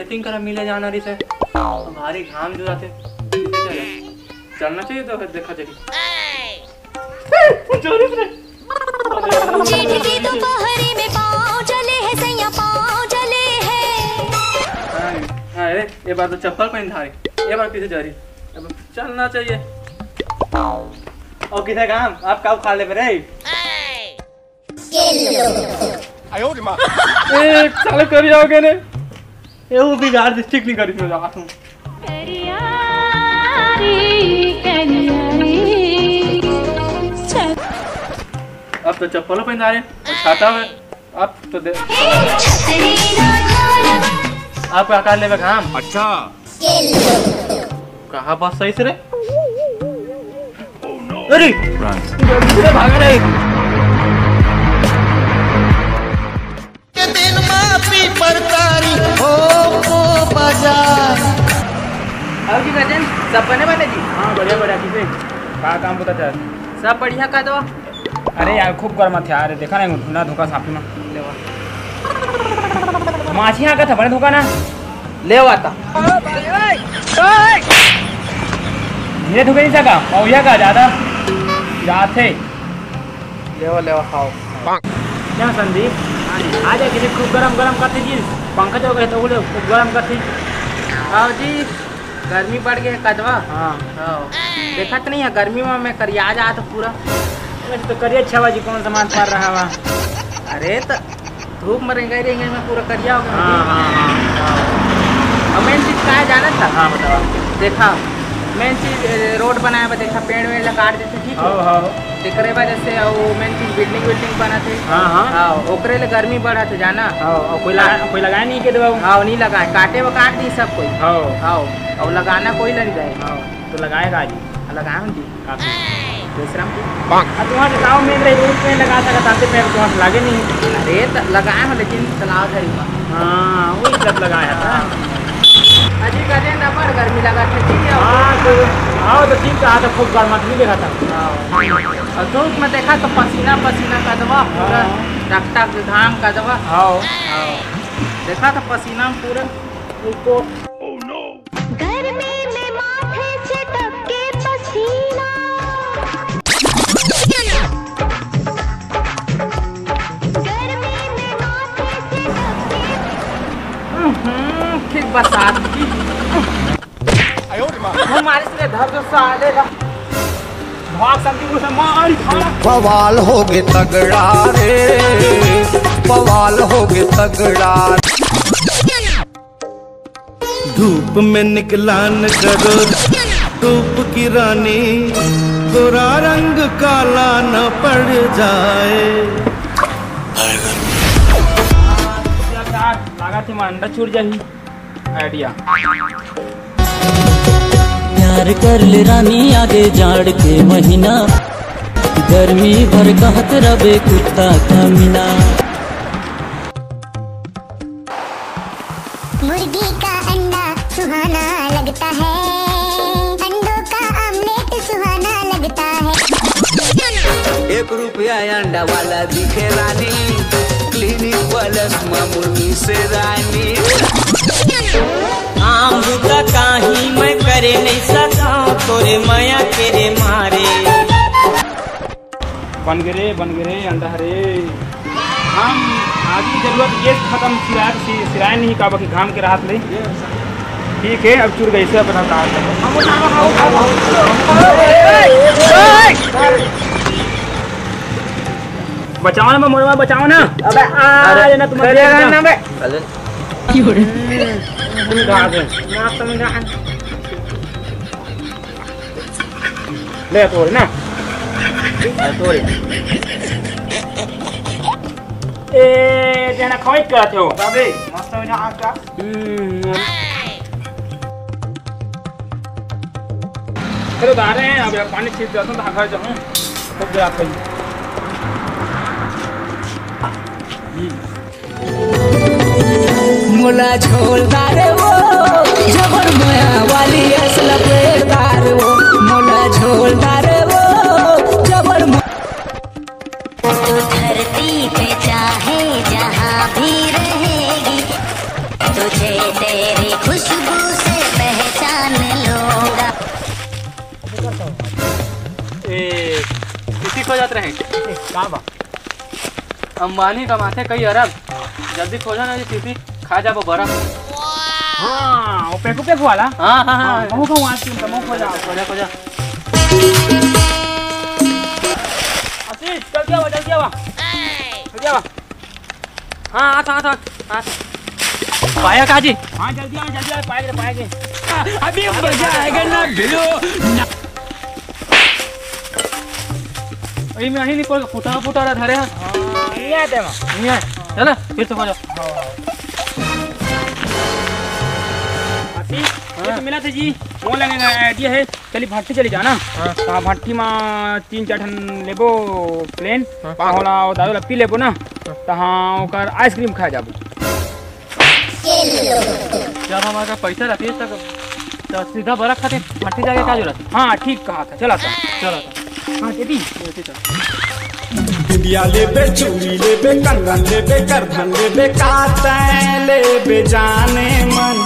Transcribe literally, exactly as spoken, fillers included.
तीन करा मिले जाना रहिस हे। भारी घाम जुराथे। चलना चाहिए तो फिर देखा चली। जेठ की दोपहरी में पाँव जले है सैया, पाँव जले है। हाँ, हाँ, ए, ये बार तो चप्पल पहन धारे, ये बार पीछे जा रही। अब चलना चाहिए। और किसे काम आप काऊ खा ले रे। ए, साले करिया हो गए ने। ए, वो बिगाड़ दे, ठीक नहीं करी, मैं जाता हूँ। अब तो चप्पलो पहन रहे, छाता में। आप तो दे, आपका आकार लेवे घाम। अच्छा। कहाँ बस सही से रे? अरे! अरे भागा रे! के दिन माँ पीपर तारी हो को बाजार। और जी गजेंद्र, सब बने बने जी? हाँ, बढ़िया, बढ़िया। किसे? का काम पता चल? सब बढ़िया का दो। अरे यार, खूब गर्म थे यार, देखा नहीं, धुना धोखा साफी में। लेवा। माछी यहाँ का था, बड़े धोखा ना। लेवा था। धीरे धोखे नहीं सका, मौया का ज्यादा। जाते। लेवा, लेवा, खाओ। क्या संदीप? हाँ जी। आ जा, किसी खूब गरम गरम करते जी। पंखा जो गए तो बोले, खूब गरम करते। आओ जी, गर्मी बढ़ गई कदवा। हाँ। आओ। देखत नहीं है, गर्मी में मैं करिया जात पूरा। अरे तो करिया छवा जी, कौन सामान पार रहा हुआ? अरे तो धूप में रेंगे रेंगे में पूरा करिया हो गया। हाँ, हाँ, हाँ। और मेन चीज का है जाना था? हाँ, बताओ। देखा, मेन चीज, ए, रोड बनाए बा, देखा, पेड़ वेड़ ला काट देते, ठीक है? हाँ, हाँ। तेकरे वजह से वो मेन चीज बिल्डिंग विल्डिंग बनत हे। हाँ, हाँ। हाँ, ओकरे ले गर्मी बढ़त हे, जाना। हाँ, और कोई लगा-, कोई लगाए नहीं के दवा? हाँ, नहीं लगाए, काटे वो काट दी सब कोई। हाँ। हाँ, और लगाना कोई लग जाए। हाँ, तो लगाएगा जी। लगाए जी। काफी। दूसरा में। अब तुम्हारे गाँव में रही, रोड पे लगा सकता, ताते पैर तुम्हारे लागे नहीं। अरे, त-, लगाए हो, लेकिन तालाब धरी में। हाँ, वही सब लगाया था। अजी, गजेंद्र, बड़ गर्मी लगा थे, ठीक है? हाँ, तो आओ तो ठीक कहा था, खूब गर्मा नहीं देखा था। हाँ। और धूप में देखा तो पसीना पसीना कदवा पूरा, हाँ। टक टक घाम कदवा। हाँ। हाँ। देखा तो पसीना में पूरा ऊपर। गर्मी में माथे से टपके पसीना। गर्मी में माथे से टपके। हम्म, ठीक बरसात की। वो मारे से धर दो साले ला। भाग सकती हूँ, मार खा। बवाल हो गए तगड़ा रे, बवाल हो गए तगड़ा। धूप में निकला न करो, धूप की रानी, गोरा रंग काला न पड़ जाए। लगा थी मैं अंडा छूट जाही। आइडिया। प्यार कर ले रानी, आगे जाड़ के महीना, गर्मी भर कहत रबे कुत्ता कमीना। मुर्गी का अंडा सुहाना लगता है, अंडों का आमलेट सुहाना लगता है। एक रुपया अंडा वाला दिखे रानी, क्लिनिक प्लस में मुर्गी से रानी। काम बुता काही मैं करे नहीं सका, तोरे मया के रे मारे। बन गे रे, बन गे रे, अंडा रे। हम आदि जरूरत ये खत्म सिराय, सि-, सिराय नहीं काबर कि घाम के राहत ले। ठीक है, अब चुर गई से अपना तार। बचाओ ना, मोरवा बचाओ ना। अबे, आ, अरे, ना तुम अरे, अरे, ना बे। अरे। क्यों रे? तुम कहाँ से? माफ समझा। ले तोड़ ना। ले तोड़। ए, तेना खोई करत हो। बाबे, मस्त हो जा आपका। हम्म। चलो, जा रहे हैं, अब यार पानी छीट जाता हूँ, तो घर जाऊँ। खूब गिरा आप कहीं। हम्म। मोला झोलदार वो, जबर मोया वाली असल पेटदार वो। मोला झोलदार वो, जबर मो- तू धरती पे चाहे जहाँ भी रहेगी, तुझे तेरी हो जात रहे। का बा? अंबानी कमाथे कई अरब। जल्दी खोजा ना, ये टीसी खा जाबो बरफ। हाँ, वो पेकू पेकू वाला। हाँ, हाँ, हाँ। हाँ, कहूँ, कहूँ, आज तुम, तुम खोजा। खोजा, खोजा। आशीष, जल्दी आवा, जल्दी आवा। जल्दी आवा। हाँ, आ, आ, आ, आ। पाया का जी? हाँ, जल्दी आ, जल्दी आ, पाएंगे, पाएंगे। अभी मजा आएगा ना भिड़ो। अरे, मैं ही नहीं, कोई फुटा फुटा रहा धरे हैं। हाँ, नहीं आते वहाँ। नहीं आए। चला, फिर से खोलो। हाँ। आशीष, हाँ। ये तो मिला था जी, वो लगेगा, आइडिया है। चली भट्टी चली जाना। हाँ। त भट्टी मा तीन चार ठन लेबो प्लेन, हाँ। त ओला ओ दारू ला पी लेबो ना, त हाँ ओकर आइसक्रीम खाए जाबो। जब हमारे पास पैसा रहती है तब, तो सीधा बरफ खाते भट्टी जाके का जरूरत? हाँ, ठीक कहा था, चला था। चला था। हाँ, दीदी। बिंदिया लेबे, चूड़ी लेबे, कंगन लेबे, करधन लेबे, का तैं लेबे जाने मन।